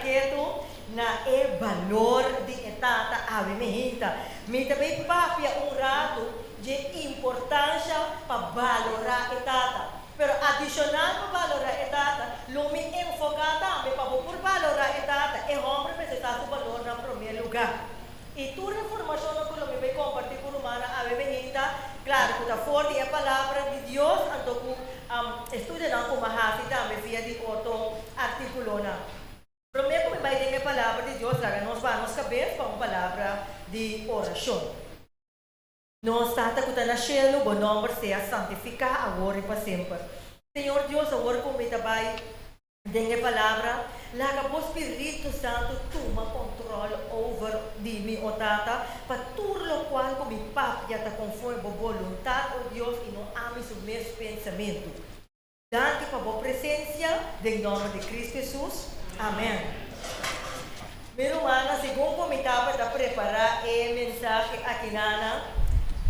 ketu na e balor di e tata awe mainta. Mi ta bai papia un ratu di importansia pa balorá e tata. Pero adishonal pa balorá e tata, lo mi enfoká tambe pa bo por balorá e tata, e hòmber mester sa su balor na promé lugá. I tur informashon ku lo mi bai kompartí ku rumannan awe mainta, klaro ku ta for di e Palabra di Dios, anto ku estudionan ku mi a hasi tambe via di otro artíkulonan. Promé ku mi bai den e Palabra di Dios, laga nos baha nos kabes pa un palabra di orashon. Nos Tata ku ta na shelu, bo nòmber sea santifiká awor i pa semper. Señor Dios, awor ku mi ta bai den e Palabra, laga bo Spiritu Santu tuma kontròl over di mi, o Tata, pa tur lokual ku mi papia ta konforme bo boluntat, o Dios, i no ami su mes pensamentu. Danki pa bo presensia, den nòmber di Kristu Hesus. Amèn. Mi rumannan, segun ku mi tabata prepará e mensahe akinana,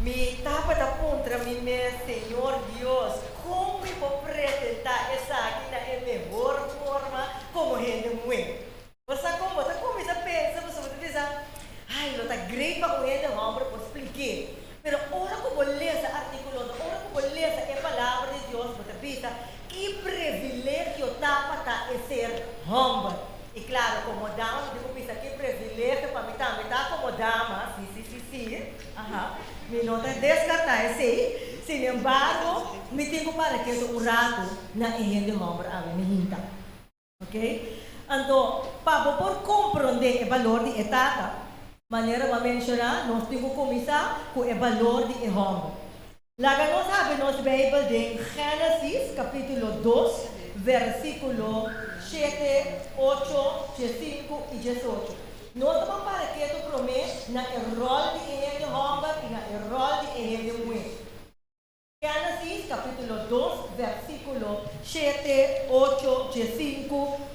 mi tabata puntra mi mes, Señor Dios, kon mi por presentá esaki na e mehor forma komo hende muhé? Bo sa kon bo ta kuminsá pensa, pasobra bo ta bisa, Ai, lo ta great pa un hende hòmber por splik'é. Pero ora ku bo lesa artíkulonan, ora ku bo lesa e Palabra di Dios, bo ta bisa, Ki privilegio ta pa ta e ser hòmber! I klaro, komo dama mi tin ku bisa ki privilegio pa mi tambe ta komo dama, si, si, si, si, aha, mi no ta deskartá esei. Sinembargo, mi tin ku para ketu un ratu na e hende hòmber awe mi hinta. Ok? Anto, pa bo por komprondé e balor di e tata, manera bo a menshoná, nos tin ku kuminsá ku e balor di e hòmber. Laga nos habri nos Beibel den Génesis kapítulo 2, versíkulo 7, 8, 15 i 18. Nos ta ban para ketu promé na e ròl di e hende hòmber i na e ròl di e hende muhé. Génesis kapítulo 2, versíkulo 7, 8, 15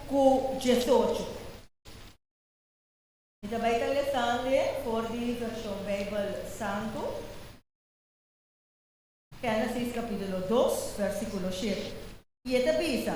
ku 18. Mi ta bai ta lesand'e for di vershon Beibel Santu. Génesis kapítulo 2, versíkulo 7. I e ta bisa,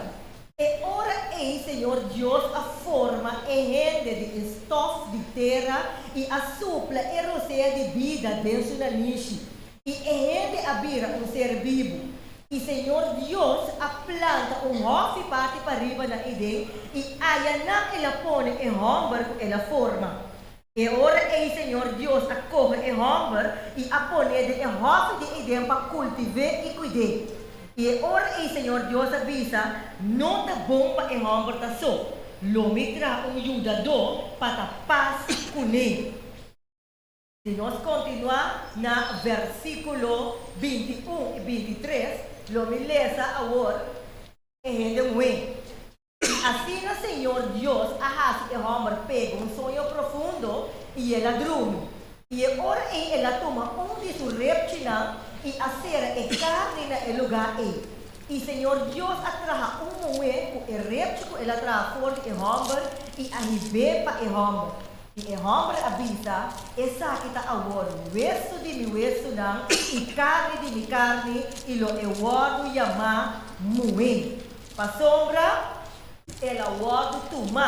E ora ei Señor Dios a forma e hende di e stòf di tera i a supla e rosea di bida den su nanishi, i e hende a bira un ser bibu. I Señor Dios a planta un hòfi parti pariba na Eden, i ayanan el a pone e hòmber ku el a forma. E ora ei Señor Dios a kohe e hòmber i a pon'é den e hòfi di Eden pa kultiv'é i kuid'é. I e ora ei Señor Dios a bisa, No ta bon pa e hòmber ta so. Lo mi traha un yudadó pa ta pas kuné. Si nos kontinuá na versíkulo 21 i 23, lo mi lesa awor e hende muhé. I asina Señor Dios a hasi e hòmber pega un soño profundo, i el a drumi. I e ora ei el a tuma un di su repchinan i a sera e karni na e lugá ei. I Señor Dios a traha un muhé ku e repchi ku el a traha for di e hòmber i a hib'é pa e hòmber. I e hòmber a bisa, Esaki ta awor wesu di mi wesunan i karni di mi karni, i lo e wòrdu yamá muhé. Pasobra el a wòrdu tumá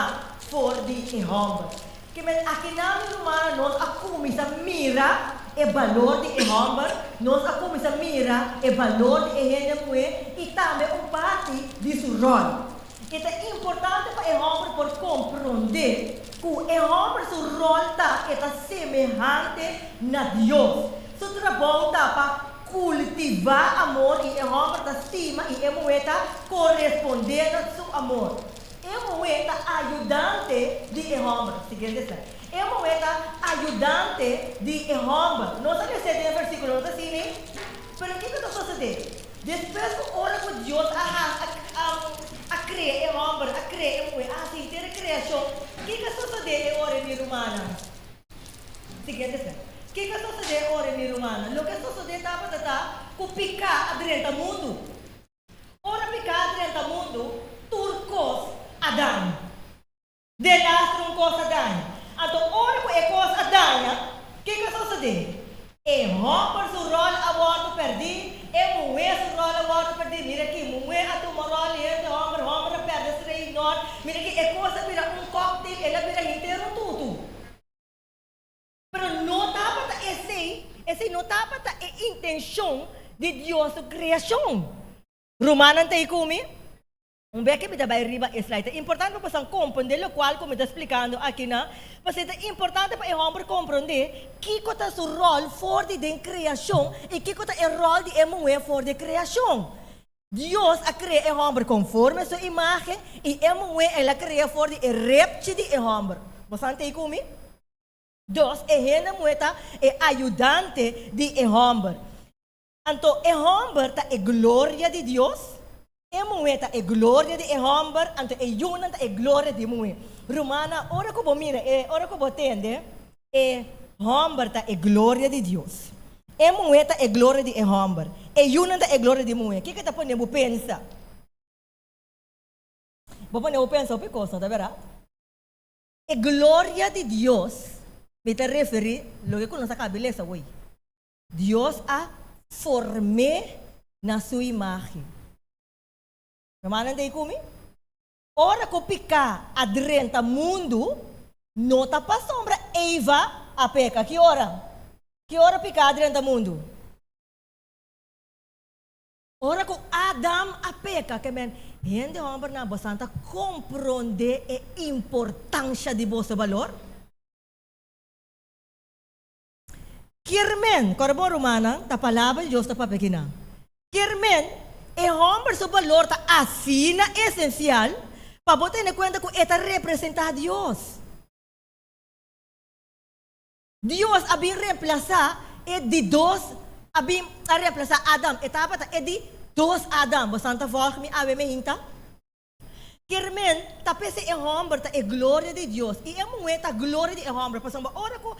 for di e hòmber. Ke men akinan, mi rumannan, nos a kuminsá mira e balor di e hòmber, nos a kuminsá mira e balor di e hende muhé i tambe un parti di su ròl. E ta importante pa e hòmber por komprondé ku e hòmber su ròl ta e ta semehante na Dios. Su trabou ta pa kultivá amor i e hòmber ta stima i e muhé ta korespondé na su amor. E muhé ta ayudante di e hòmber. Siguiente slide. E muhé ta ayudante di e hòmber. Nos a lesa den e versíkulo, no ta asina? Pero kiko ta sosodé? Despues ku ora ku Dios a a a krea e hòmber, a krea e muhé, a hasi henter e kreashon, kiko a sosodé e ora ei, mi rumannan? Siguiente slide. Kiko a sosodé e ora ei, mi rumannan? Loke a sosodé tabata ta ku piká a drenta mundu. Ora piká a drenta mundu, tur kos a daña. Delastro un kos a daña. Anto ora ku e kos a daña, kiko a sosodé? E hòmber su ròl a wòrdu pèrdí, e muhé su ròl a wòrdu pèrdí. Mira aki, muhé a tuma ròl di hende hòmber, hòmber a pèrdè strei nòrt. Mira aki, e kos a bira un kòktel. intenshon di Dios su kreashon. Rumannan ta ei ku mi? Un bek mi ta bai riba e slide. Ta importante pa boso komprondé lokual ku mi ta splikando akinan, pasobra ta importante pa e hòmber komprondé kiko ta su ròl for di den kreashon i kiko ta e ròl di e muhé for di kreashon. Dios a krea e hòmber konforme su imágen i e muhé el a krea for di e repchi di e hòmber. Boso a ntei ku mi? Dos, e hende muhé ta e ayudante di e hòmber. Anto e hòmber ta e gloria di Dios, e muhé ta e gloria di e hòmber, anto e yunan ta e gloria di e muhé. Rumannan, ora ku bo mira e, ora ku bo tende, e hòmber ta e gloria di Dios, e muhé ta e gloria di e hòmber, e yunan ta e gloria di e muhé, kiko ta pone bo pensa? Bo pone bo pensa hopi kos, no ta bèrdat? E gloria di Dios, mi ta referí loke ku nos a kaba di lesa awor. Dios a form'é na su imágen. Rumannan ta ei ku mi? Ora ku piká a drenta mundu, no ta pasobra Eva a peka. Ki ora? Ki ora piká a drenta mundu? Ora ku Adam a peka, ke men, hende hòmbernan, bosan ta komprondé e importansha di boso balor? Kier men, kòrda bon rumannan, ta palabra di Dios ta papia kinan. Kier men, e hòmber su balor ta asina esensial pa bo tene kuenta ku e ta representá Dios. Dios a bin remplasá e di dos, a bin a remplasá Adam, e tabata e di dos Adam. Bosan ta vòlg mi awe mehinta? Kermen ta p'esei e hòmber ta e gloria di Dios i e muhé ta gloria di e hòmber. Pasobra ora ku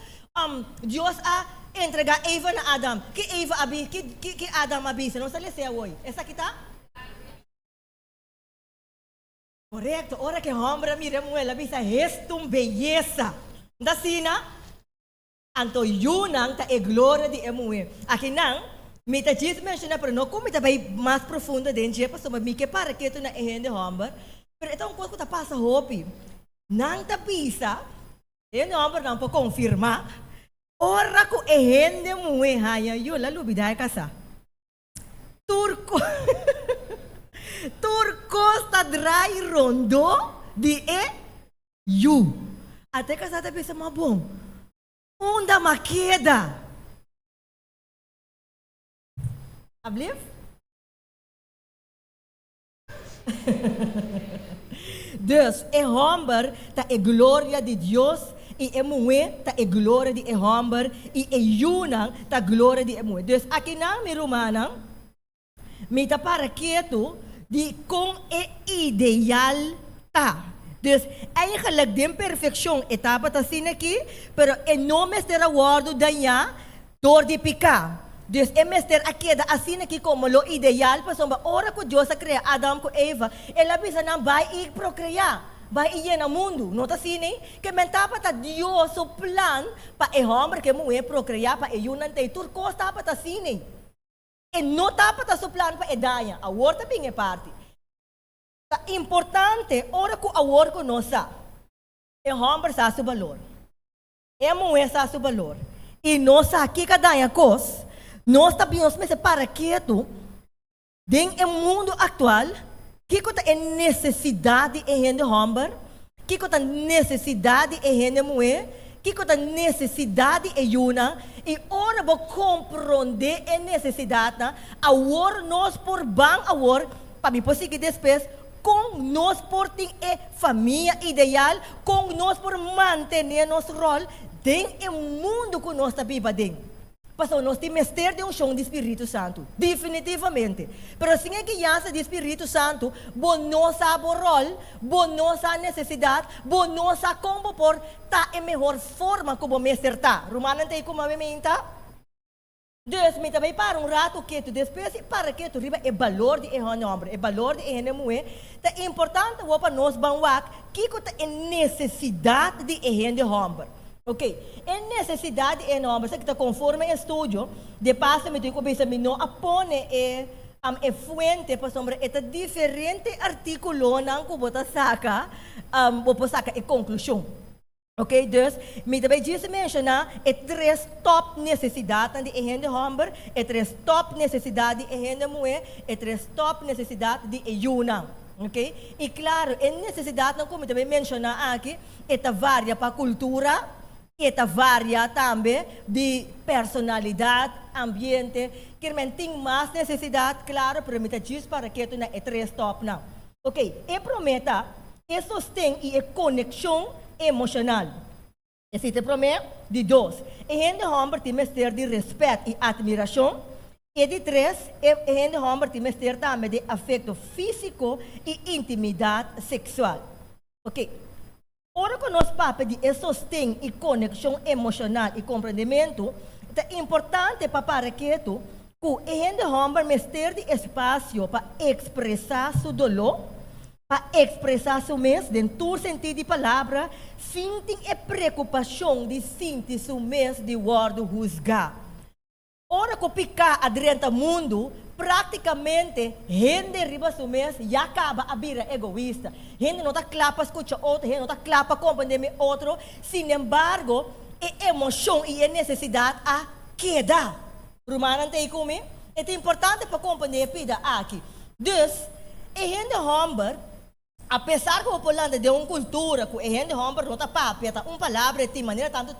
Dios a entregá Eva na Adam, ki Eva a bi, ki, ki, ki Adam a bisa? Nos ta les'é awor. Esaki ta? Korekto. Ora ku e hòmber a mira e muhé, el a bisa, Hesta un beyesa! No ta asina? Anto yunan ta e gloria di e muhé. Akinan, mi ta djis menshoná, pero no ku mi ta bai mas profundo den dje, pasobra mi ke para ketu na e hende hòmber, pero e ta un kos ku ta pasa hopi. Nan ta bisa, e hende hòmbernan por konfirmá, ora ku e hende muhé haña yu, el a lubidá e kasá. Tur kos, tur kos ta drai rondó di e yu. Ata e kasá ta bisa, Ma bon, unda m'a keda? Ablief? Dus, e hòmber ta e gloria di Dios i e muhé ta e gloria di e hòmber i e yunan ta gloria di e muhé. Dus, akinan, mi rumannan, mi ta para ketu di kon e ideal ta. Dus, eigenlijk den perfekshon e tabata asina aki, pero e no mester a wòrdu dañá Dor di piká. Dus e mester a keda asina ki komo lo ideal pasobra ora ku Dios a krea Adam ku Eva, el a bisa nan bai i prokreá, bai i yena mundu. No ta asina? Ke men tabata Dios su plan pa e hòmber ku e muhé prokreá pa e yunan ta i tur kos tabata asina. E no tabata su plan pa e daña. Awor ta bin e parti. Ta importante ora ku awor ku nos sa e hòmber sa su balor. E muhé sa su balor i nos sa kiko a daña kos. Nos ta bin nos mester para ketu den e mundu aktual, kiko ta e nesesidat di e hende hòmber, kiko ta nesesidat di e hende muhé, kiko ta nesesidat di e yunan, i ora bo komprondé e nesesidatnan, awor nos por ban awor pa mi por sigui despues Kon nos por tin e famia ideal? Kon nos por mantené nos ròl den e mundu ku nos ta biba den? Pasobra nos tin mester di unshon di spiritu santu, definitivamente. Pero sin e guiansa di spiritu santu, bo no sa bo ròl, bo no sa nesesidat, bo no sa kon bo por ta e mehor forma ku bo mester ta. Rumannan ta ei ku mami minta? Dus mi ta bai para un ratu ketu. Despues di para ketu riba e balor di e hende hòmber, e balor di e hende muhé, ta importante awor pa nos ban wak kiko ta e nesesidat di e hende hòmber. Oke, e nesesidat di e hende hòmber, esaki ta konforme e estudio, de paso mi tin ku bisa mi no a pone e e fuente pasobra e ta diferente artíkulonan ku bo ta saka, bo por saka e konklushon. Ok, dus mi ta bay djis menciona e tres top necesidadnan di e hende homber, e tres top necesidad di e hende muhe, e tres top necesidad di e yunan. Ok, y claro e necesidadnan cu mi ta bay menciona aki e ta varia pa cultura, e ta varia tambe di personalidad, ambiente, kiermen tin mas necesidad, claro, pero mi ta djis para ketu na e tres topnan. Ok, e promé ta e sosten i e konekshon emoshonal. Esei ta e promé. Di dos, e hende hòmber tin mester di rèspèt i atmirashon. E di tres, e hende hòmber tin mester tambe di afekto físiko i intimidat seksual. Ok, ora ku nos papia di e sosten i konekshon emoshonal i komprendementu, ta importante pa para ketu ku e hende hòmber mester di espasio pa ekspresá su doló, pa ekspresá su mes den tur sentí di palabra sin tin e preokupashon di sinti su mes di wòrdu husgá. Ora ku piká a drenta mundu, práktikamente hende riba su mes ya kaba a bira egoista. Hende no ta kla pa skucha otro, hende no ta kla pa komprendé mi otro. Sinembargo, e emoshon i e nesesidat a keda. Rumannan ta ei ku mi? E ta importante pa komprendé e pida aki. Dus, e hende hòmber Apesar ku bo por lanta den un kultura ku e hende hòmber no ta papia, ta un palabra e tin manera tantu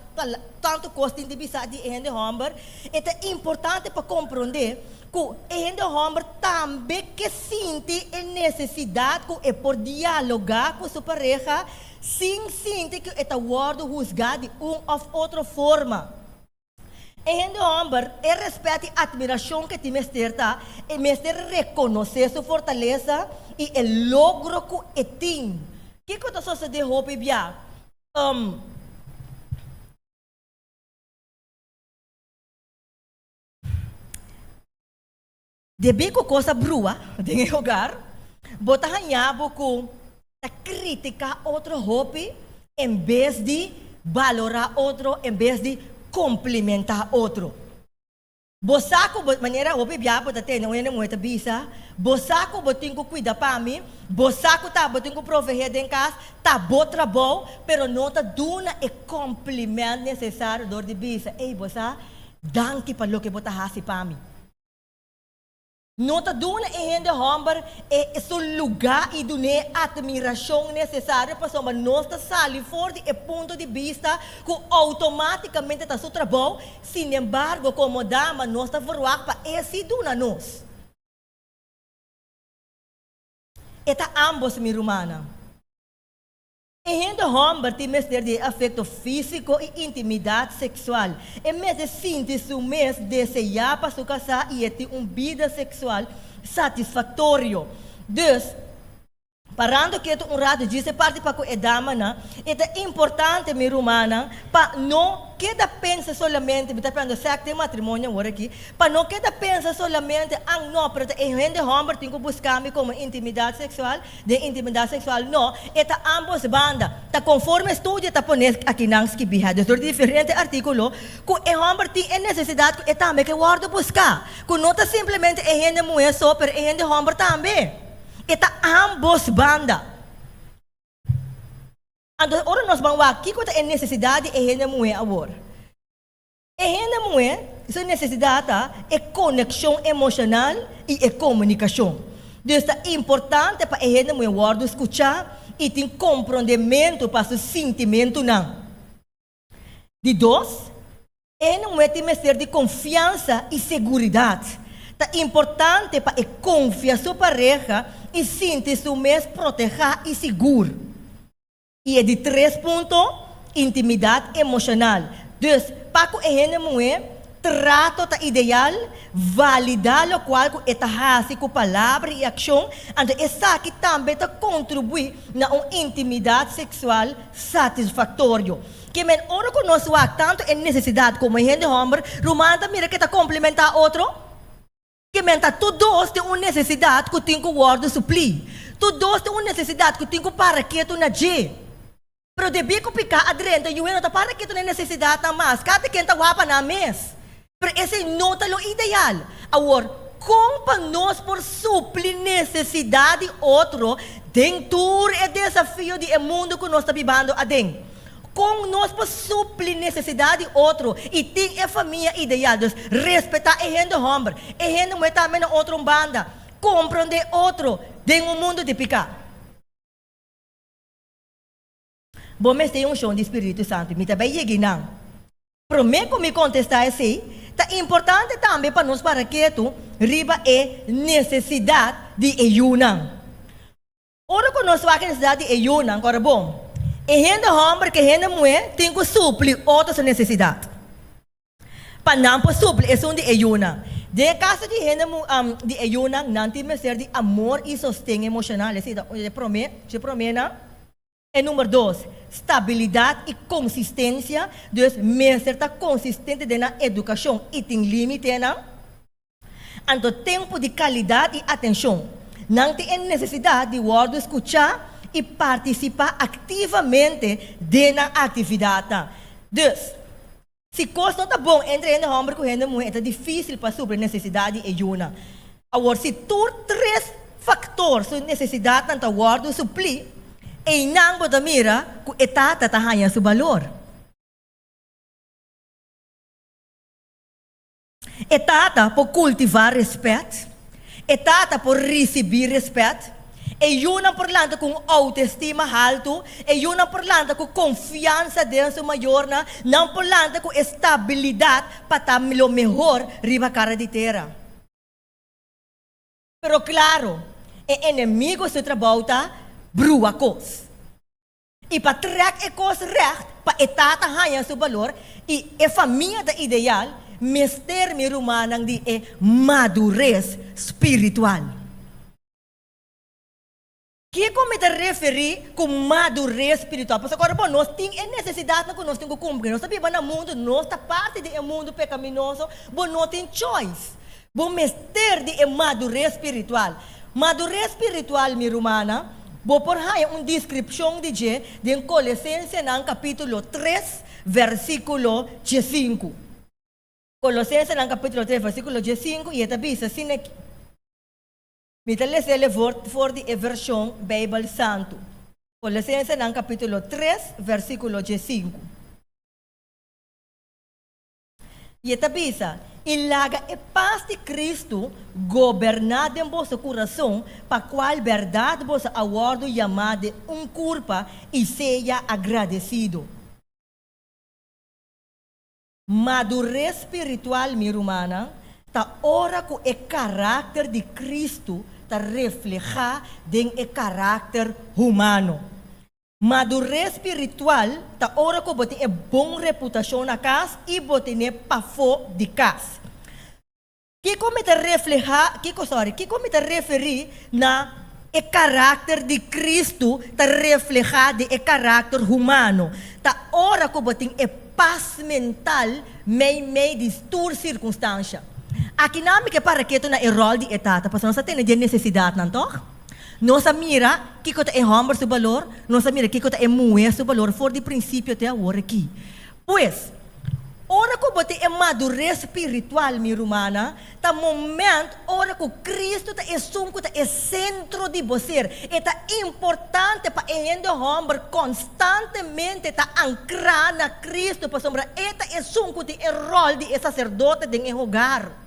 tantu kos tin di bisa di e hende hòmber, e ta importante pa komprondé ku e hende hòmber tambe ke sinti e nesesidat ku e por dialogá ku su pareha sin sinti ku e ta wòrdu husgá di un òf otro forma. E hende hòmber, e rèspèt i atmirashon ku e tin mester ta, e mester rekonosé su fortalesa i e logro ku e tin. Kiko ta sosodé hopi bia? Debí ku kos a brua den e hogar, bo ta haña bo ku ta kritiká otro hopi en bes di balorá otro, en bes di komplimentá otro. Bo sa ku bo, manera hopi bia bo ta tende un hende muhé ta bisa, Bo sa ku bo tin ku kuida pa mi, bo sa ku ta bo tin ku provehé den kas, ta bo trabou, pero no ta duna e kompliment nesesario dor di bisa, Ey, bo sa, danki pa loke bo ta hasi pa mi. No ta duna e hende hòmber e su lugá i dun'é e atmirashon nesesario pasobra nos ta sali for di e punto di bista ku outomátikamente ta su trabou, sinembargo komo dama nos ta verwagt pa e sí duna nos. E ta ámbos mi rumannan. E hende hòmber tin mester di e afekto físiko i intimidat seksual. E mester sinti su mes deseá pa su kasá i e tin un bida seksual satisfaktorio. Dus, parando ketu un ratu djis e parti pa ku e damanan, e ta importante, mi rumannan, pa no keda pensa solamente, mi ta pensando sèk den matrimonio awor aki, Pa no keda pensa solamente, An no, pero ta e hende hòmber tin ku buska mi komo intimidat seksual, den intimidat seksual. No, e ta ámbos banda. Ta konforme estudio ta pone akinan skibí ha, dus dor di diferente artíkulo, ku e hòmber tin e nesesidat ku e tambe ke wòrdu buská. Ku no ta simplemente e hende muhé so, pero e hende hòmber tambe. E ta ámbos banda. Anto ora nos ban wak kiko ta e nesesidat di e hende muhé awor? E hende muhé su nesesidat ta e konekshon emoshonal i e komunikashon. Dus ta importante pa e hende muhé wòrdu skuchá i tin komprondementu pa su sintimentunan. Di dos, e hende muhé tin mester di konfiansa i seguridat. Ta importante pa e konfia su pareha i sinti su mes protehá i sigur. I e di tres punto, intimidat emoshonal. Dus, pa ku e hende muhé, trato ta ideal, validá lokual ku e ta hasi ku palabra i akshon, anto esaki tambe ta kontribuí na un intimidat seksual satisfaktorio. Ke men ora ku nos wak tantu e nesesidat komo e hende hòmber, ruman ta mira ke ta komplementá otro. Ke men ta tur dos tin un nesesidat ku tin ku wòrdu suplí. Tur dos tin un nesesidat ku tin ku para ketu na dje. Pero debí ku piká a drenta, yu hende no ta para ketu na e nesesidatnan mas. Kada ken ta wak pa nan mes. Pero esei no ta lo ideal. Awor, kon pa nos por supli nesesidat di otro den tur e desafio di e mundu ku nos ta bibando aden? Kon nos por supli nesesidat di otro i tin e famia ideal? Dus, respetá e hende hòmber, e hende muhé tambe na otro un banda, komprondé otro den un mundu di piká. Bo mester e unshon di spiritu santu. Mi ta bai yega einan. Promé ku mi kontestá esei, ta importante tambe pa nos para ketu riba e nesesidat di e yunan. Ora ku nos wak e nesesidat di e yunan, kòrda bon, e hende hòmber ku e hende muhé tin ku supli otro su nesesidat pa nan por supli esun di e yunan. Den e kaso di hende di e yunan, nan tin mester di amor i sosten emoshonal. Esei ta e promé, dje proménan. E number dos, stabilidat i konsistensia, dus mester ta konsistente den nan edukashon i tin límitenan. Anto tempu di kalidat i atenshon. Nan tin e nesesidat di wòrdu skuchá i partisipá aktivamente den nan aktividatnan. Dus, si kos no ta bon entre hende hòmber ku hende muhé e ta difísil pa supli nesesidat di e yunan. Awor si tur tres faktor su nesesidatnan ta wòrdu suplí, einan bo ta mira ku e tata ta haña su balor. E tata por kultivá rèspèt, e tata por risibí rèspèt, e yunan por lanta ku un outestima haltu, e yunan por lanta ku konfiansa den su mayornan, nan por lanta ku e stabilidat pa ta lo mehor riba kara di tera. Pero klaro, e enemigo su trabou ta brua kos. I pa trèk e kos règt pa e tata haña su balor i e famia ta ideal, mester mi rumannan di e madures spiritual. Kiko mi ta referí ku madures spiritual? Pasobra ora bo nos tin e nesesidatnan ku nos tin ku kumpli, nos ta biba na mundu, nos ta parti di e mundu pekaminoso, bo no tin choice. Bo mester di e madures spiritual. Madures spiritual, mi rumannan, bo por haña un deskripshon di dje den Kolosensenan kapítulo tres, versíkulo diesinku. Kolosensenan kapítulo tres, versíkulo diesinku, i e ta bisa asina aki. Mi ta lesa el for di e vershon Beibel Santu. Kolosensenan kapítulo tres, versíkulo diesinku. I e ta bisa, I laga e pas di Kristu goberná den boso kurason, pa kual bèrdat boso a wòrdu yamá den un kurpa, i sea agradesido. Madures spiritual, mi rumannan, ta ora ku e karakter di Kristu ta reflehá den e karakter humano. Madurez spiritual ta ora ku bo tin e bon reputashon na kas i bo tene pafó di kas. Kiko mi ta reflehá, kiko, sorry, kiko mi ta referí na e karakter di Kristu ta reflehá den e karakter humano? Ta ora ku bo tin e pas mental meimei di tur sirkunstansha. Akinan mi ke para ketu na e ròl di e tata, pasobra nos ta tene di e nesesidatnan, tòg? Nos a mira kiko ta e hòmber su balor, nos a mira kiko ta e muhé su balor for di prinsipio te awor aki. Pues, ora ku bo tin e madures spiritual, mi rumannan, ta moment ora ku Kristu ta esun ku ta e sentro di bo ser. E ta importante pa e hende hòmber konstantemente ta ankrá na Kristu, pasobra e ta esun ku tin e ròl di e saserdote den e hogar.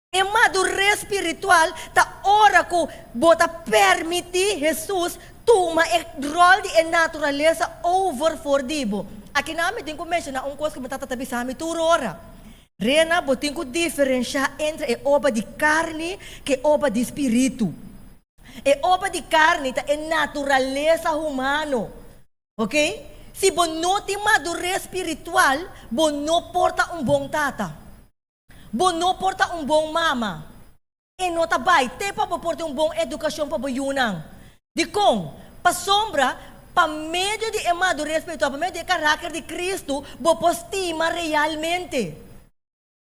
E madurez spiritual ta ora ku bo ta permití Hesus tuma e ròl di e naturalesa over for di bo. Akinan mi tin ku menshoná un kos ku mi tata ta bisa mi tur ora. Rena, bo tin ku diferenshá entre e obra di karni ku e obra di spiritu. E obra di karni ta e naturalesa humano. Ok? Si bo no tin madurez spiritual, bo no por ta un bon tata. Bo no por ta un bon mama. E no ta bai te pa bo por tin un bon edukashon pa bo yunan. Dikon? Pasobra pa medio di e madures spiritual, pa medio di e karakter di Kristu, bo por stima realmente.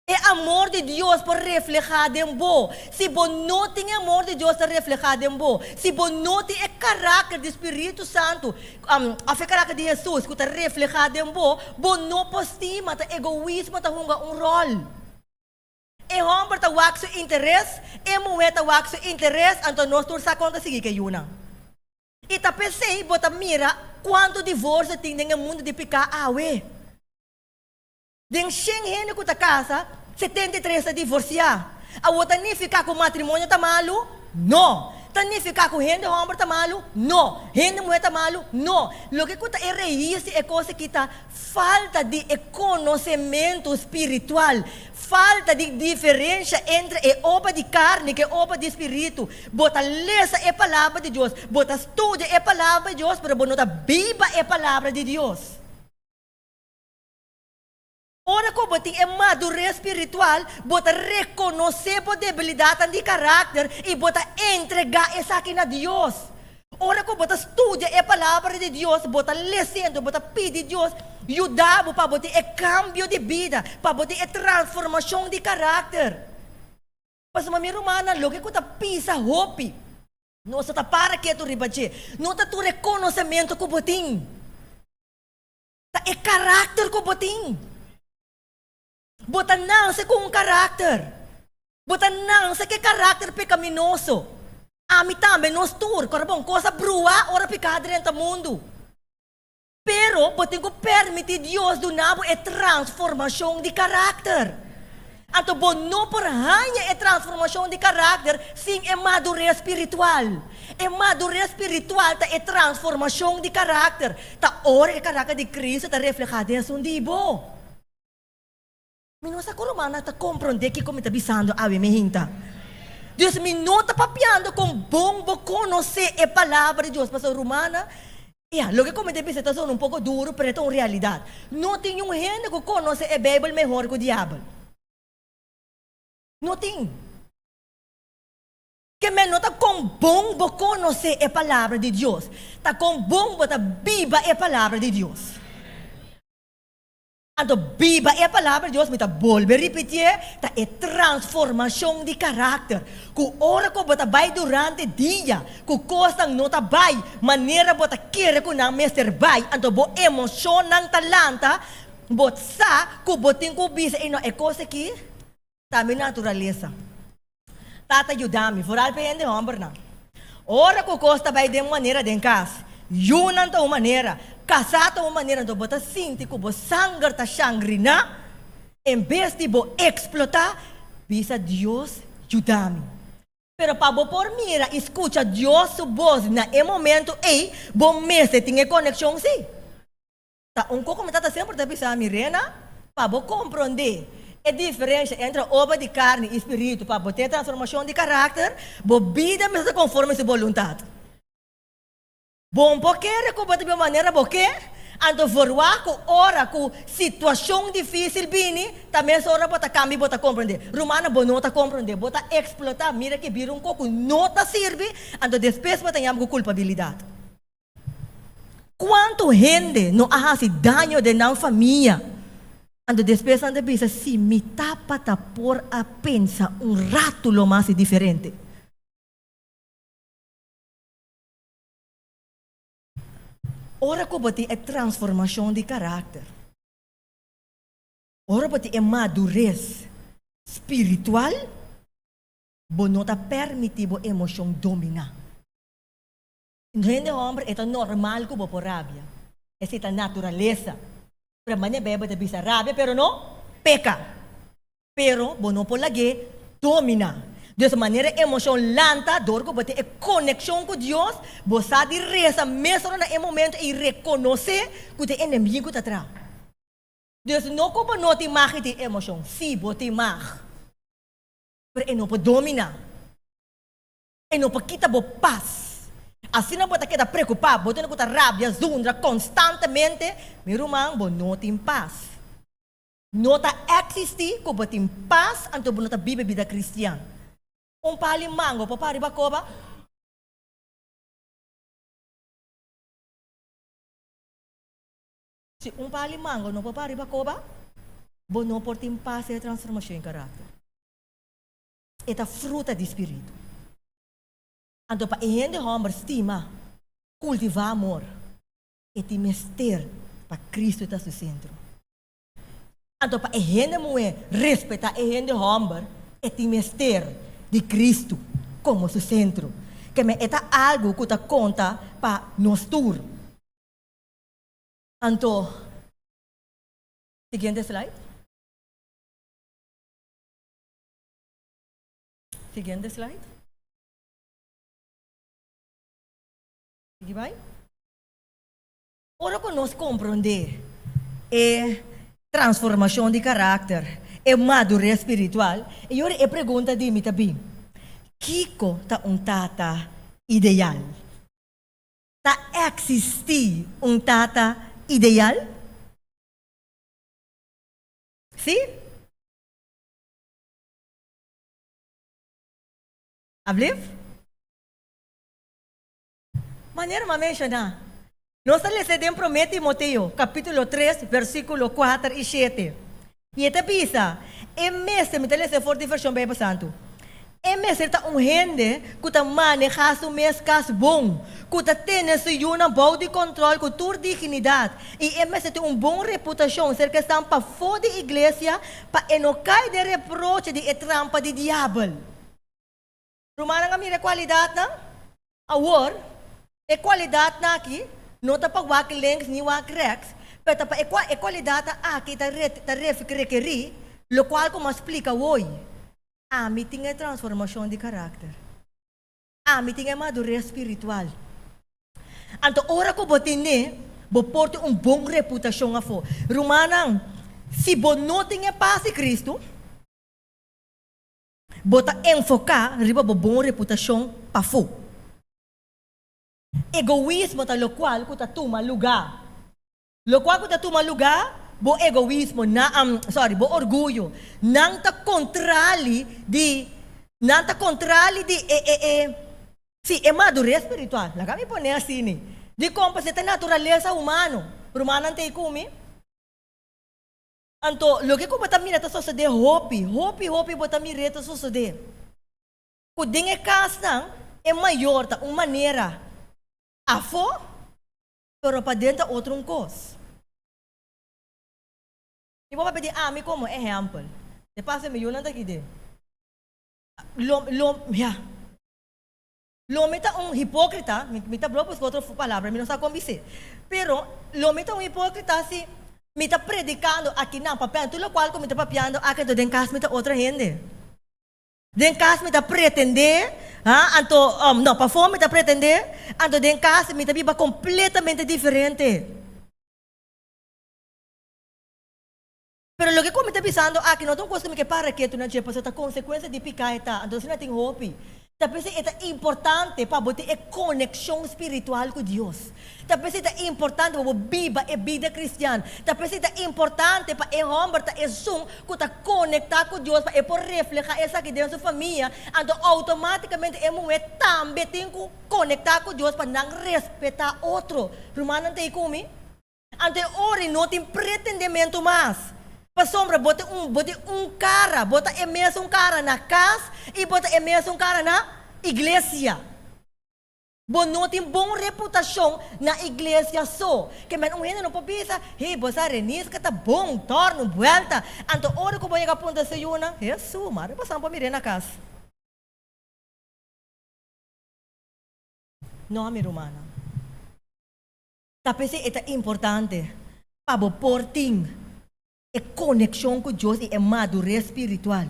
E amor di Dios por reflehá den bo. Si bo no tin e amor di Dios ta reflehá den bo, si bo no tin e karakter di Spiritu Santu, òf e karakter di Hesus ku ta reflehá den bo, bo no por stima, ta egoismo ta hunga un ròl. E hòmber ta wak su interes, e muhé ta wak su interes, anto nos tur sa kon ta sigui ku e yunan. I ta p'esei bo ta mira kuantu divorsio tin den e mundu di piká awe. Den shen hende ku ta kasa, 73 ta divorsiá. Awor ta nifiká ku matrimonio ta malu? No. Ta nifiká ku hende hòmber ta malu? No. Hende muhé ta malu? No. Loke ku ta e reis di e kos aki ta falta di e konosementu spiritual, falta di diferensha entre e obra di karni ku e obra di spiritu. Bo ta lesa e Palabra di Dios, bo ta studia e Palabra di Dios, pero bo no ta biba e Palabra di Dios. Ora ku bo tin e madures spiritual, bo ta rekonosé bo debilidatnan di karakter i bo ta entregá esaki na Dios. Ora ku bo ta studia e Palabra di Dios, bo ta lesendo, bo ta pidi Dios yuda bo pa bo tin e kambio di bida, pa bo tin e transformashon di karakter. Pasobra mi rumannan, loke ku ta pisa hopi, nos no ta para ketu riba dje. No ta tur e konosementu ku bo tin. Ta e karakter ku bo tin. Bo ta nanse ku un karakter. Bo ta nanse ku e karakter pekaminoso. Ami tambe, nos tur. Kòrda bon, kos a brua ora piká drenta mundu. Pero bo tin ku permití Dios duna bo e transformashon di karakter. Anto bo no por haña e transformashon di karakter sin e madures spiritual. E madures spiritual ta e transformashon di karakter. Ta ora e karakter di Cristo ta reflehá den esun di bo. Mi no sa ku rumannan ta komprondé kiko mi ta bisando awe mi hinta. Dus mi no ta papiando kon bon bo konosé e Palabra di Dios, pasobra rumannan, Ya, loke ku mi ta bisa ta sona un poko duru, pero e ta un realidat. No tin niun hende ku konosé e Beibel mehor ku Diabel. No tin. Ke men no ta kon bon bo konosé e Palabra di Dios, ta kon bon bo ta biba e Palabra di Dios. Anto biba e Palabra di Dios, mi ta bolbe ripitié, ta e transformashon di karakter. Ku ora ku bo ta bai durante dia, ku kosnan no ta bai manera bo ta kere ku nan mester bai, anto bo emoshonnan ta lanta, bo sa ku bo tin ku bisa, Ey no, e kos aki ta mi naturalesa. Tata yuda mi, foral pa e hende hòmbernan. Ora ku kos ta bai den manera den kas, yunan ta un manera, kasá ta un manera, anto bo ta sinti ku bo sanger ta shangriná, en bes di bo eksplotá, bisa Dios yuda mi. Pero pa bo por mira i skucha Dios su bos na e momentu ei, bo mester tin e konekshon sí. Ta un koko mi tata semper ta bisa mi, Rena, pa bo komprondé e diferensha entre obra di karni i spiritu, pa bo tin e transformashon di karakter, bo bida mester ta konforme su boluntat. Bo no por kere ku bo ta biba manera bo ke, anto verwagt ku ora ku situashon difísil bini, ta mesora bo ta kambia i bo ta komprondé. Rumannan, bo no ta komprondé, bo ta eksplotá, mira ke bira un koko ku no ta sirbi, anto despues bo ta yama ku kulpabilidat. Kuantu hende no a hasi daño den nan famia, anto despues nan ta bisa, Si mi tabata por a pensa un ratu lo mas diferente. Ora ku bo tin e transformashon di karakter, ora bo tin e madures spiritual, bo no ta permití bo emoshon dominá. Hende homber e ta normal ku bo por rabia. Esei ta naturalesa. Pero manera Beibel ta bisa rabia pero no peka. Pero bo no por lag'é dominá. Dus manera emoshon lanta dor ku bo tin e konekshon ku Dios, bo sa di resa mesora na e momento i rekonosé ku ta e enemigu ta traha. Dus no ku bo no tin mag di tin emoshon. Sí, bo tin mag. Pero e no por dominá. E no por kita bo pas. Asina bo ta keda preokupá, bo tene ku ta rabia, zundra konstantemente, mi ruman, bo no tin pas. No ta eksistí ku bo tin pas anto bo no ta biba e bida kristian. Un pali mango por para riba koba? Si un pali mango no por para riba koba, bo no por tin pas den e transformashon di karakter. E ta fruta di spiritu. Anto pa e hende hòmber stima, kultivá amor, e tin mester pa Kristu ta su sentro. Anto pa e hende muhé respetá e hende hòmber, e tin mester di Kristu komo su sentro. Ke men e ta algu ku ta konta pa nos tur. Anto, siguiente slide. Siguiente slide. Sigui bai. Ora ku nos komprondé e transformashon di karakter, e madures spiritual, e yora e pregunta di mi ta bin, Kiko ta un tata ideal? Ta eksistí un tata ideal? Sí? Ablief? Manera m'a menshoná, nos ta lesa den Promé Timoteo, kapítulo tres, versíkulo kuater i shete. I e ta bisa, E mester, mi ta lesa for di Vershon Beibel Santu, e mester ta un hende ku ta manehá su mes kas bon, ku ta tene su yunan bou di kòntròl ku tur dignidat, i e mester tin un bon reputashon serka esnan pafó di iglesia pa e no kai den reproche di e trampa di diabel. Rumannan a mira e kualidatnan? Awor, e kualidatnan aki no ta pa wak links ni wak rèks, pero ta pa e kua e kualidatnan aki ta ta rekerí lokual ku mi a splika woi. Ami tin e transformashon di karakter. Ami tin e madures spiritual. Anto ora ku bo tene, bo por tin un bon reputashon afó. Rumannan, si bo no tin e pas di Kristu, Bo ta enfoká riba bo bon reputashon pafó. Egoismo ta lokual ku ta tuma lugá. Lokual ku ta tuma lugá, bo egoismo, na, sorry, bo orguyo. Nan ta kontrali di, nan ta kontrali di e, e, e, sí, e madures spiritual. Laga mi pone asini. Dikon? Pasobra e ta naturalesa humano. Rumannan ta ei ku mi? Anto, loke ku bo ta mira ta sosodé hopi, hopi, hopi bo ta mir'é ta sosodé. Ku den e kasnan e mayor ta un manera afó, pero paden ta otro un kos. Mi por papia di ami komo ehèmpel. De paso mi yunan ta aki den. Lo, lo, ya. Lo mi ta un hipókrita, mi ta blo buska otro palabra, mi no sa kon bis'é. Pero, lo mi ta un hipókrita si mi ta predikando akinan, papiando tur lokual ku mi ta papiando aki, anto den kas mi ta otro hende. Den kas mi ta pretendé, ha, anto, no, pafó mi ta pretendé, anto den kas mi ta biba kompletamente diferente. Pero loke ku mi ta bisando aki no ta un kos ku mi ke para ketu na dje, pasobra ta konsekuensia di piká e ta. Anto asina tin hopi. Ta p'esei e ta importante pa bo tin e konekshon spiritual ku Dios. Ta p'esei ta importante pa bo biba e bida kristian. Ta p'esei ta importante pa e hòmber ta esun ku ta konektá ku Dios pa e por reflehá esaki den su famia. Anto outomátikamente e muhé tambe tin ku konektá ku Dios pa nan respetá otro. Rumannan ta ei ku mi? Anto e ora ei no tin pretendementu mas, pasobra bo ta un bo tin un kara, bo ta e mesun kara na kas i bo ta e mesun kara na iglesia. Bo no tin bon reputashon na iglesia so. Ke men un hende no por bisa, Hey, bo sa Reniska ta bon, tòrnu, buèlta. Anto ora ku bo yega punta su yunan, Hesu, mare pasan por mir'é na kas. No, mi rumannan. Ta p'esei e ta importante pa bo por tin e konekshon ku Dios i e madures spiritual.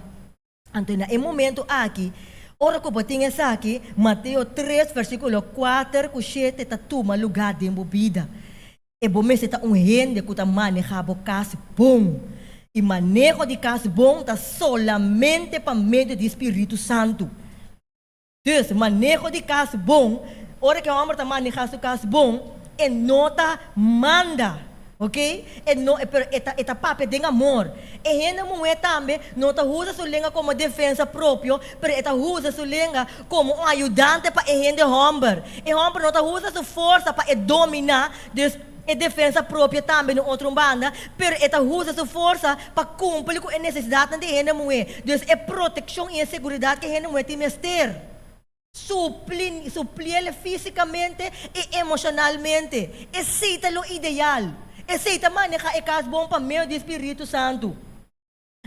Anto na e momentu aki, ora ku bo tin esaki, Mateo tres versíkulo kuater ku shete ta tuma lugá den bo bida. E bo mester ta un hende ku ta manehá bo kas bon. I maneho di kas bon ta solamente pa medio di Spiritu Santu. Dus, maneho di kas bon, ora ku e hòmber ta manehá su kas bon, e no ta manda, ok? E no, pero e ta, e ta papia den amor. E hende muhé tambe no ta usa su lenga komo defensa propio, pero e ta usa su lenga komo un ayudante pa e hende hòmber. E hòmber no ta usa su forsa pa e dominá, dus e defensa propio tambe na otro un banda, pero e ta usa su forsa pa kumpli ku e nesesidatnan di e hende muhé. Dus e protekshon i e seguridat ku e hende muhé tin mester, supli supliel físikamente i emoshonalmente. Esei ta lo ideal. Esei ta manehá e kas bon pa medio di spiritu santu.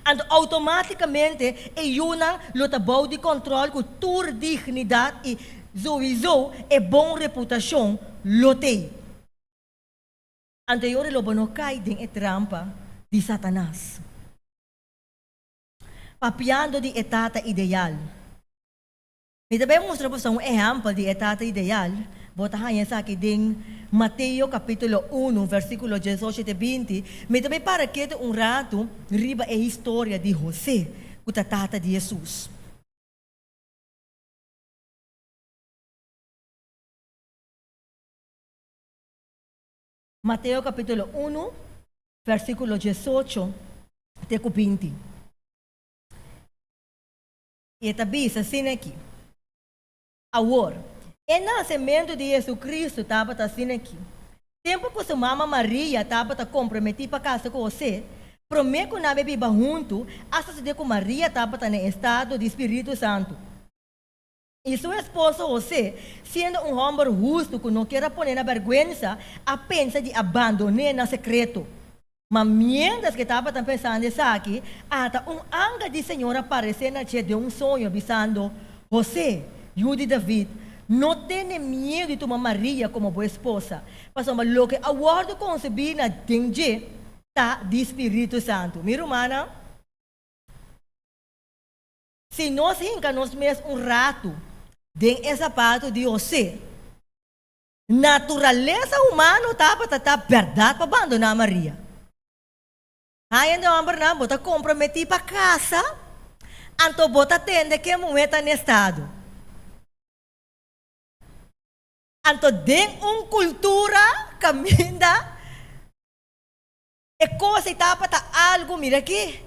Anto outomátikamente e yunan lo ta bou di kòntròl ku tur dignidat i. Souiso e bon reputashon lo t'ei. Anto e ora lo bo no kai den e trampa di Satanas. Papiando di e tata ideal. Mi ta bai mustra boso un ehèmpel di e tata ideal. Bo ta haña esaki den Mateo kapítulo unu, versíkulo diesocho te binti. Mi ta bai para ketu un ratu riba e historia di Hosé, ku ta tata di Hesus. Mateo kapítulo unu, versíkulo diesocho te ku binti. I e ta bisa asina aki, Awor, e nasementu di JesuCristo tabata asina aki, Tempu ku su mama Maria tabata komprometí pa kasa ku Hosé, promé ku nan a biba huntu, a sosodé ku Maria tabata na estado di Spiritu Santu. I su esposo Hosé, siendo un hòmber hustu ku no kier a pon'é na bèrgwensa, a pensa di a bandon'é na sekreto. Ma miéntras ku e tabata pensando esaki, ata un angel di Señor a paresé na dje den un soño, bisando, Hosé, yu di David, no tene miedu di tuma Maria komo bo esposa, pasobra loke a wòrdu konsebí na den dje ta di Spiritu Santu. Mi rumannan, si nos hinka nos mes un ratu den e sapatu di Hosé, Naturalesa humano tabata ta bèrdat pa bandoná Maria. Haña di hòmbernan bo ta komprometí pa kasa, anto bo ta tende ke muhé ta n'e estado. Anto den un kultura kaminda e kos ei tabata algu, mira aki,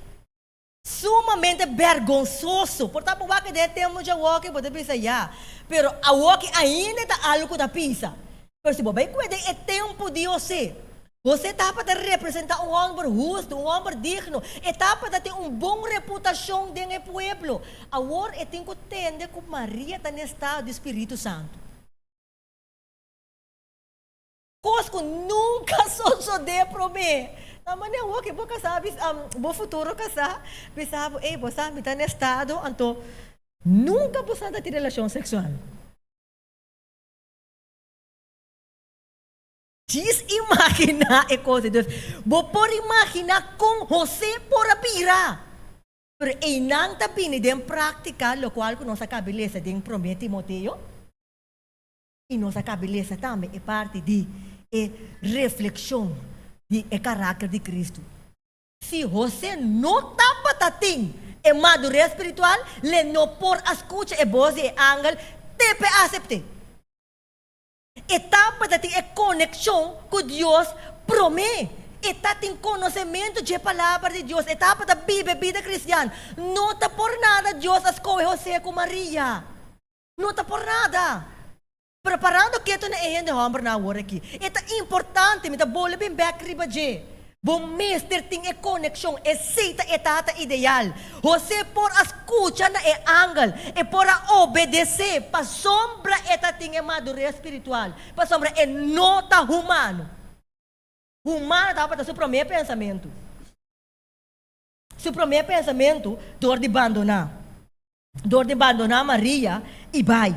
Sumamente bergonsoso. Por ta bo wak den e tempu dje awoki bo ta bisa ya, pero awoki ainda e ta algu ku ta pisa. Pero si bo bai kue den e tempu di José, José tabata representá un hòmber hustu, un hòmber digno, e tabata tin un bon reputashon den e pueblo. Awor e tin ku tende ku Maria ta na estado di spiritu santu. Kos ku nunka sosodé promé. Ta manera awor ke bo kasá bisa, bo futuro kasá bisa bo, ey bo sa mi ta na estado, anto nunka bo sa ta tin relashon seksual. Djis imaginá e kos ei. Dus, bo por imaginá kon José por a bira. Pero einan ta bini den práktika lokual ku nos a kabi lesa den Promé Timoteo. I nos a kabi lesa tambe e parti di e reflekshon di e karakter di Kristu. Si Hosé no tabata tin e madures spiritual, le no por a skucha e bos di e angel te p'e asept'é. E tabata tin e konekshon ku Dios promé. E ta tin konosementu dje Palabra di Dios. E tabata biba e bida kristian. No ta por nada Dios a skohe Hosé ku Maria. No ta por nada. Preparando ketu na e hende hòmbernan awor aki. E ta importante, mi ta bolbe bin bèk riba dje. Bo mester tin e konekshon, esei ta e tata ideal. Hosé por a skucha na e angel, e por a obedesé, pasobra e ta tin e madures spiritual, pasobra e no ta humano. Humano tabata su promé pensamentu. Su promé pensamentu dor di bandoná, dor di bandoná Maria i bai.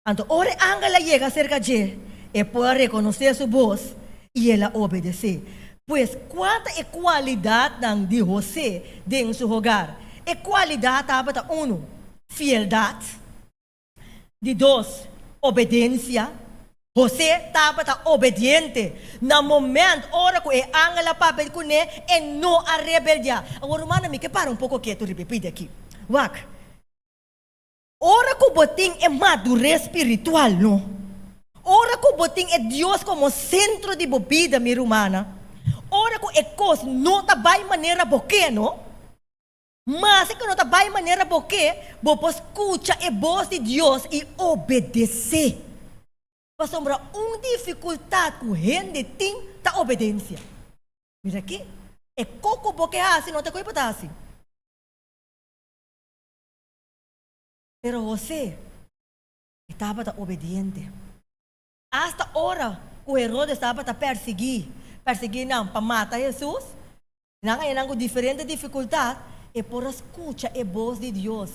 Anto ora e angel a yega serka dje, e por a rekonosé su bos i el a obedesé. Pues, kua ta e kualidatnan di Hosé den su hogar? E kualidat tabata, unu, fieldat. Di dos, obedensia. José tabata obediente. Na moment ora ku e angel a papia kuné, e no a rebeldiá. Awor, rumannan, mi ke para un poko ketu riba e pida aki. Wak, ora ku bo tin e madures spiritual, no? Ora ku bo tin e Dios komo sentro di bo bida, mi rumannan, ora ku e kos no ta bai manera bo ke, no? Maske ku no ta bai manera bo ke, bo por skucha e bos di Dios i obedesé. Pasobra un difikultat ku hende tin ta obedensia. Mira aki, e kos ku bo ke hasi no ta e kos ku bo ta hasi. Pero Hosé, e tabata obediente. Asta ora ku Herodes tabata persiguí persiguí nan pa mata Hesus, nan a haña nan ku diferente difikultat, e por a skucha e bos di Dios.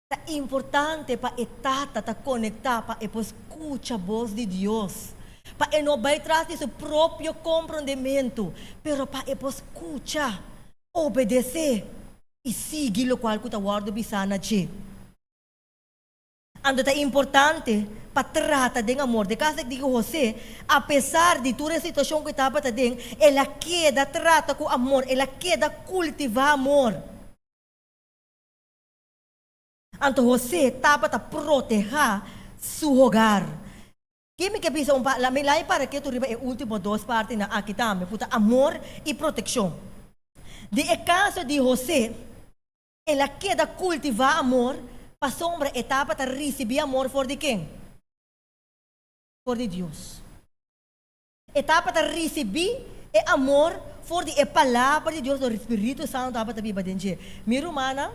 Ta importante pa e tata ta konektá pa e por skucha bos di Dios, pa e no bai tras di su propio komprondementu, pero pa e por skucha, obedesé i sigui lokual ku ta wòrdu bisá na dje. Anto ta importante pa trata den amor. De kaso di José, apesar di tur e situashon ku e tabata den, el a keda trata ku amor, el a keda kultivá amor. Anto José tabata protehá su hogar. Ki mi ke bisa un pa, mi lai para ketu riba e último dos partinan aki tambe, ku ta amor i protekshon. Den e kaso di José, el a keda kultivá amor pasobra e tabata risibí amor for di ken? For di Dios. E tabata risibí e amor for di e Palabra di Dios dor e Spiritu Santu tabata biba den dje. Mi rumannan,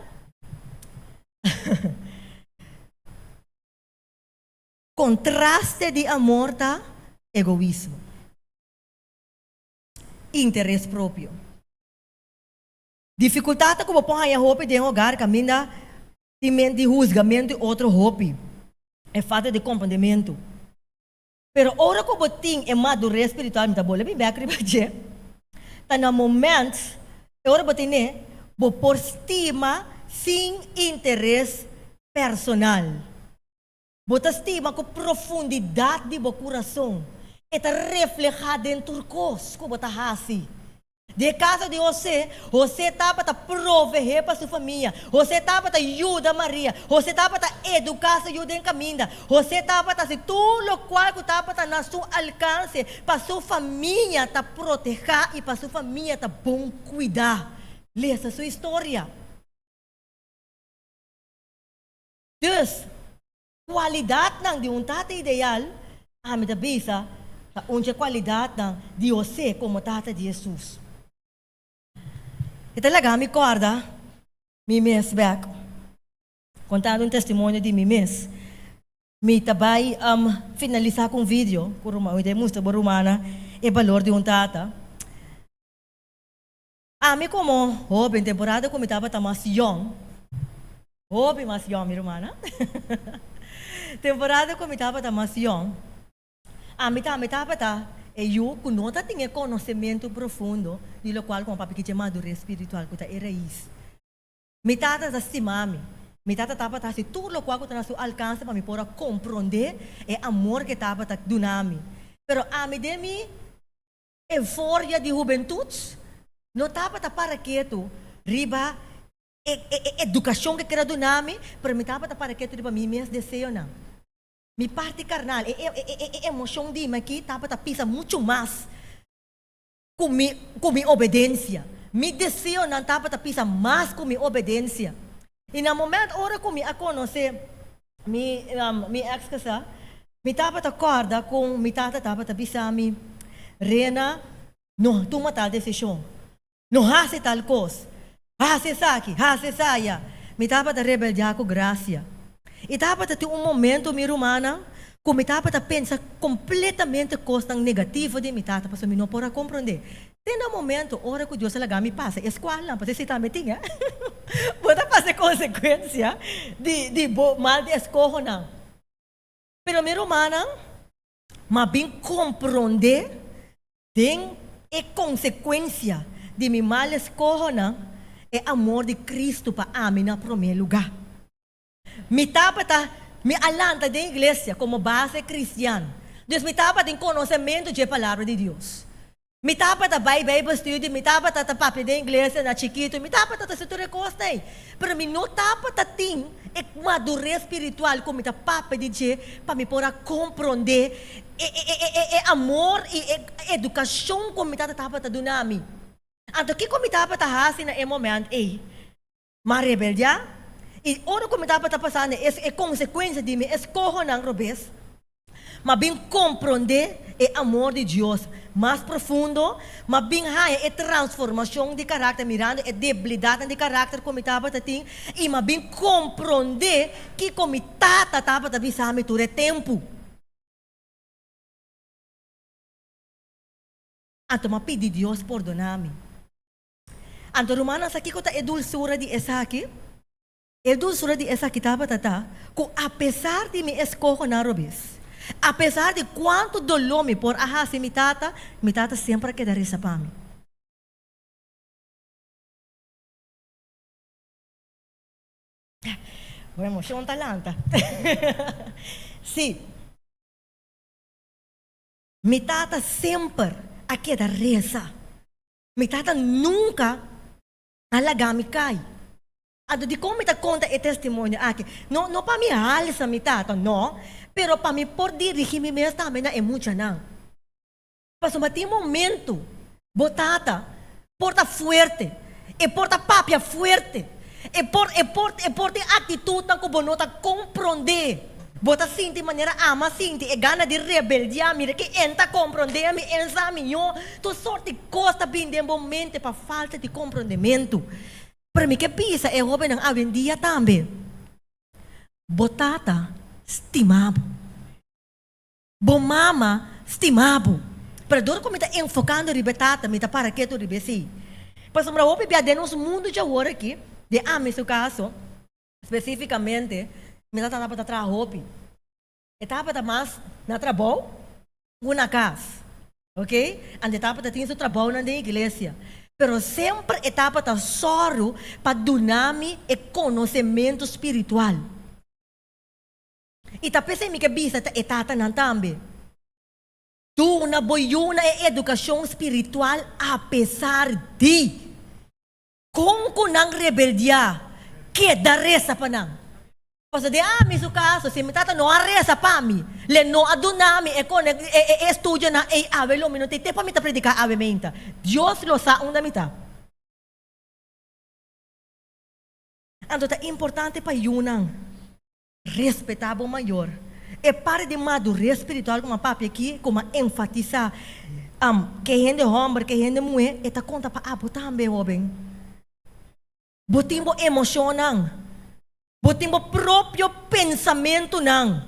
kontraste di amor ta egoismo, interes propio. Difikultat ta ku bo por haña hopi den hogar kaminda tin ment di husgamentu i otro hopi, e falta di komprendementu. Pero ora ku bo tin e madurez spiritual, mi ta bolbe bin bek riba dje, ta na moment e ora bo tene, bo por stima sin interes personal. Bo ta stima ku profundidat di bo kurason. E ta reflehá den tur kos ku bo ta hasi. Den e kaso di Hosé, Hosé tabata proveé pa su famia. Hosé tabata yuda Maria. Hosé tabata eduká su yu den kaminda. Hosé tabata hasi tur lokual ku tabata na su alkanse pa su famia ta protehá i pa su famia ta bon kuidá. Lesa su historia. Dus, Kualidatnan di un tata ideal, ami ta bisa, ta un dje kualidatnan di José komo tata di Hesus. E ta laga mi kòrda mi mes bèk, kontando un testimonio di mi mes. Mi ta bai finalisá ku un video ku ruman, mi ta mustra bo rumannan e balor di un tata. Ami komo hóben, temporada ku mi tabata mas yòn, hopi mas yòn mi rumannan, temporada ku mi tabata mas yòn, ami tambe tabata e yu ku no ta tin e konosementu profundo di lokual ku papia kichi madures spiritual ku ta e rais. Mi tata ta stima mi. Mi tata tabata hasi tur lokual ku ta na su alkanse pa mi por a komprondé e amor ku e tabata duna mi. Pero ami den mi Euforia di hubentut no tabata para ketu riba e edukashon ku e kere duna mi, pero mi tabata para ketu riba mi mes deseonan. Mi parti karnal, e emoshon di mi aki tabata pisa muchu mas ku mi ku mi obedensia. Mi deseonan tabata pisa mas ku mi obedensia. I na moment ora ku mi a konosé mi mi eks kasá, mi tabata kòrda kon mi tata tabata bisa mi, Rena, no tuma tal desishon, no hasi tal kos, hasi esaki, hasi esaya. Mi tabata rebeldiá ku grasia. I tabata tin un momento, mi rumannan, ku mi tabata pensa kompletamente kosnan negativo di mi tata pasobra mi no por a komprondé. Te na momento ora ku Dios a laga mi pasa e skualnan, pasobra esei tambe tin, eh. Bo ta pasa e konsekuensia di di bo mal di eskohonan. Pero mi rumannan, m'a bin komprondé den e konsekuensia di mi mal eskohonan e amor di Kristu pa ami na promé lugá. Mi tabata, mi a lanta den iglesia komo base kristian, dus mi tabatin konosementu dje Palabra di Dios. Mi tabata bai Bijbel studie, mi tabata ta papia den iglesia na chikitu, mi tabata ta hasi tur e kosnan ei, pero mi no tabata tin e madures spiritual ku mi ta papia di dje pa mi por a komprondé e e amor i e edukashon ku mi tata tabata duna mi. Anto kiko mi tabata hasi na e moment ei? M'a rebeldiá, i ora ku mi tabata pasando e konsekuensia di mi eskohonan robes, m'a bin komprondé e amor di Dios mas profundo, m'a bin haña e transformashon di karakter mirando e debilidatnan di karakter ku mi tabata tin, i m'a bin komprondé kiko mi tata tabata bisa mi tur e tempu. Anto m'a pidi Dios pordoná mi. Anto rumannan sa kiko ta e dulsura di esaki? E dulsura di esaki tabata ta ku apesar di mi eskohonan robes, apesar di kuantu doló mi por a hasi mi tata, mi tata semper a keda resa pa mi. Bo emoshon ta lanta. Sí. Mi tata semper a keda resa. Mi tata nunka a laga mi kai. Anto dikon mi ta konta e testimonio aki? No, no pa mi halsa mi tata, no, pero pa mi por dirigí mi mes tambe na e muchanan. Pasobra tin momentu bo tata por ta fuerte, e por ta papia fuerte, e por, e por, e por tin aktitutnan ku bo no ta komprondé. Bo ta sinti manera ama sinti e gana di rebeldiá, mira ke en ta komprondé mi, en sa mihó. Tur sort di kos ta bini den bo mente pa falta di komprondementu. Pero mi ke bisa e hóbennan awendia tambe, Bo tata stima bo. Bo mama stima bo. Pero dor ku mi ta enfokando riba e tata, mi ta para ketu riba esei. Pasobra hopi bia den nos mundu djawor aki, den ami su kaso, spesífikamente, mi tata tabata traha hopi. E tabata mas na trabou ku na kas. Ok? Anto e tabata tin su trabounan den iglesia. Pero semper e tabata sòru pa duna mi e konosementu spiritual. I ta p'esei mi ke bisa ta e tatanan tambe, Duna bo yunan e edukashon spiritual apesar di kon ku nan rebeldiá, keda resa pa nan. Pasobra den ami su kaso, si mi tata no a resa pa mi, le no a duna mi e e estudionan ei awe lo mi no tin te pa mi ta prediká awe meinta. Dios lo sa unda mi ta. Anto ta importante pa yunan respetá bo mayor. E parti di madurez spiritual ku mi a papia aki, ku mi a enfatisá, ke hende hòmber, ke hende muhé, e ta konta pa abo tambe, hóben. Bo tin bo emoshonnan, bo tin bo propio pensamentunan,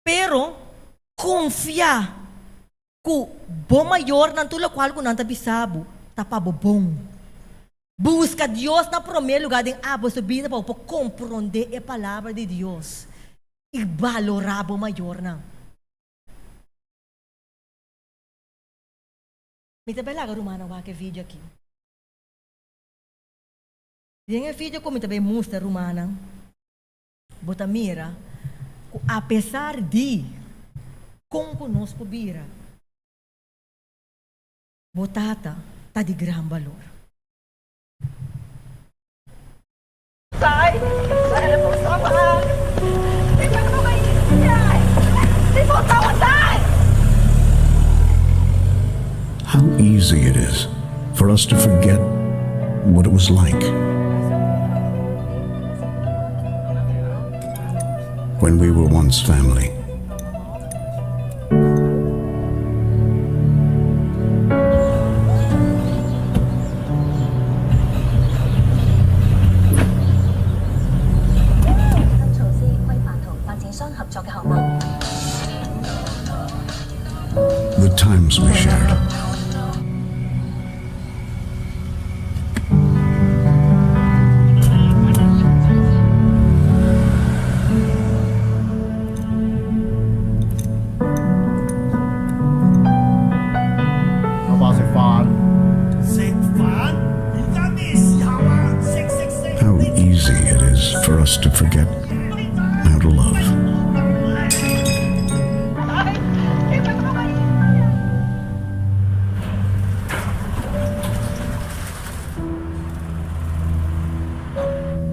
pero konfia ku bo mayornan tur lokual ku nan ta bisa bo ta pa bo bon. Buska Dios na promé lugá den abo su bida pa bo por komprondé e Palabra di Dios i balorá bo mayornan. Mi ta bai laga rumannan wak e video aki. Den e video ku mi ta bai mustra rumannan, Bo ta mira ku apesar di kon ku nos por bira, bo tata ta di gran balor. How easy it is for us to forget what it was like when we were once family. The times we shared. 阿爸食飯。食飯？而家咩時候啊？食食食！ How easy it is for us to forget how to love.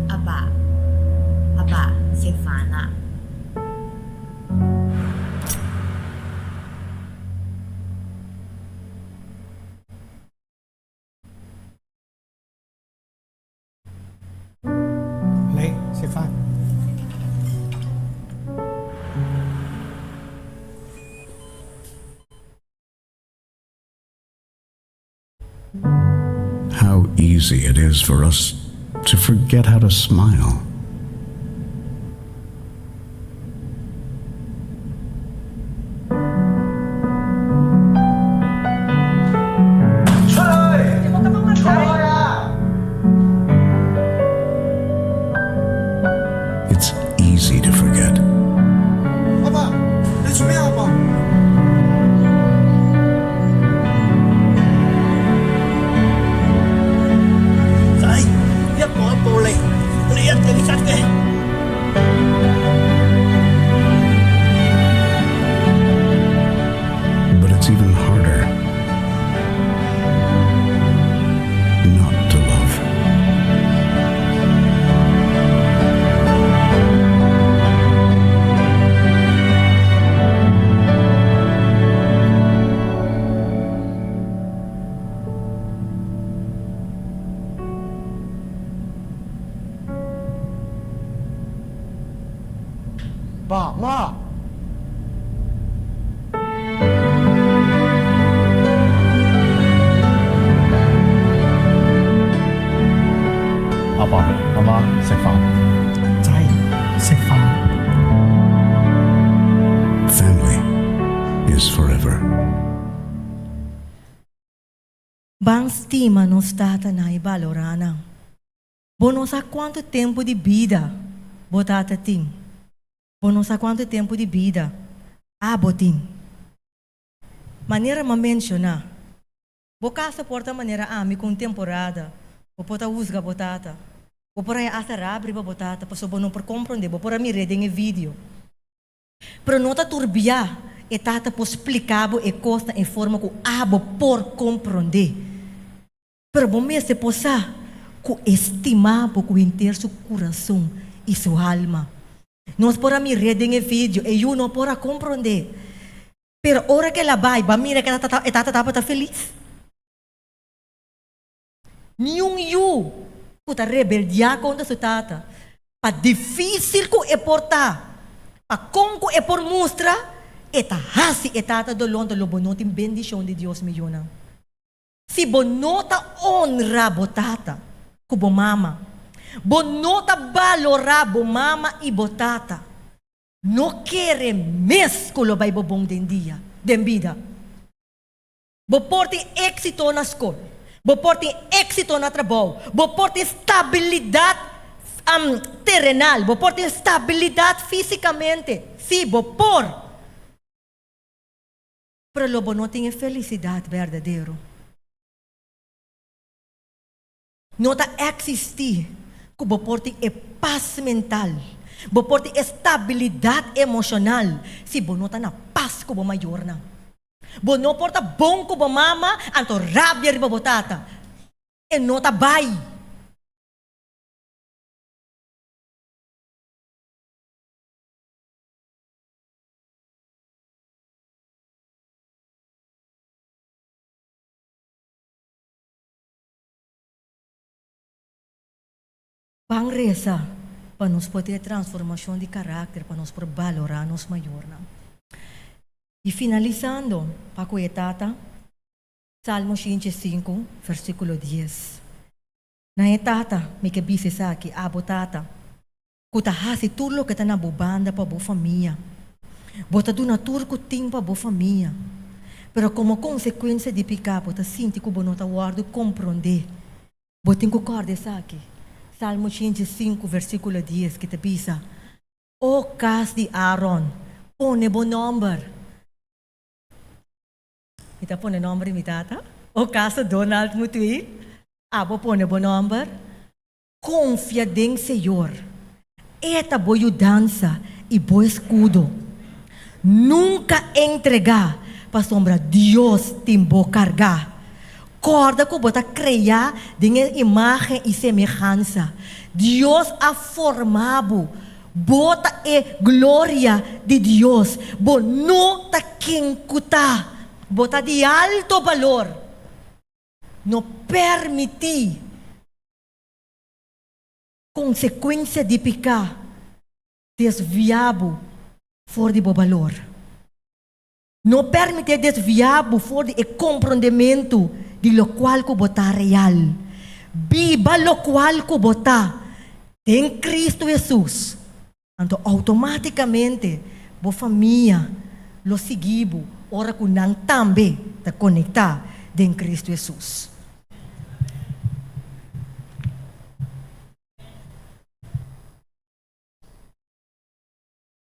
阿爸，阿爸，食飯啦！嚟食飯。 How easy it is for us to forget how to smile. 出去！出去啊！ harder not to love. 爸妈。阿爸阿媽食飯，仔食飯。 Family is forever. Ban stima nos tatanan i balorá nan. Bo no sa kuantu tempu di bida bo tata tin. Bo no sa kuantu tempu di bida abo tin. Manera m'a menshoná, bo kasa por ta manera ami ku un temporada bo por ta husga bo tata. Bo por haña asta rab riba bo tata pasobra bo no por komprondé, bo por a mir'é den e video. Pero no ta tur bia e tata por spliká bo e kos na e forma ku abo por komprondé. Pero bo mester por sa ku e stima bo ku henter su kurason i su alma. Nos por a mir'é den e video, e yu no por a komprondé. Pero ora ku el a bai, bo a mira ku e tata tabata felis. Niun yu ku ta rebeldiá kontra su tata, pa difísil ku e por ta, pa kon ku e por mustra, e ta hasi e tata doló, anto lo bo no tin bendishon di Dios, mi yunan. Si bo no ta onra bo tata ku bo mama, bo no ta balorá bo mama i bo tata, no kere mes ku lo bai bo bon den dia, den bida. Bo por tin éksito na skol, bo por tin éksito na trabou, bo por tin stabilidat terenal, bo por tin stabilidat físikamente, sí, bo por. Pero lo bo no tin e felisidat berdadero. No ta eksistí ku bo por tin e pas mental, bo por tin e stabilidat emoshonal si bo no ta na pas ku bo mayornan. Bo no por ta bon ku bo mama anto rabia riba bo tata. E no ta bai. Ban resa pa nos por tin e transformashon di karakter pa nos por balorá nos mayornan. I finalisando pa ku e tata, Salmo 105, versíkulo 10. Na e tata mi ke bisa esaki, abo tata, ku ta hasi tur loke ta na bo banda pa bo famia. Bo ta duna tur ku tin pa bo famia. Pero komo konsekuensia di piká bo ta sinti ku bo no ta wòrdu komprondé. Bo tin ku kòrda esaki, Salmo 105 versíkulo 10 ki ta bisa, O kas di Aaron, pone bo nòmber. Mi ta pone nòmber di mi tata. O kas Donald Mutuil, abo pone bo nòmber. Konfia den Señor, E ta bo yudansa i bo eskudo. Nunka entregá, pasobra Dios tin bo kargá. Kòrda ku bo ta kreá den e imágen i semehansa. Dios a forma bo. Bo ta e gloria di Dios. Bo no ta ken ku ta. Bo ta di alto balor. No permití konsekuensia di piká desviá bo for di bo balor. No permití desviá bo for di e komprondementu di lokual ku bo ta real. Biba lokual ku bo ta den Kristu Hesus, anto outomátikamente bo famia lo sigui bo ora ku nan tambe ta konektá den Kristu Hesus.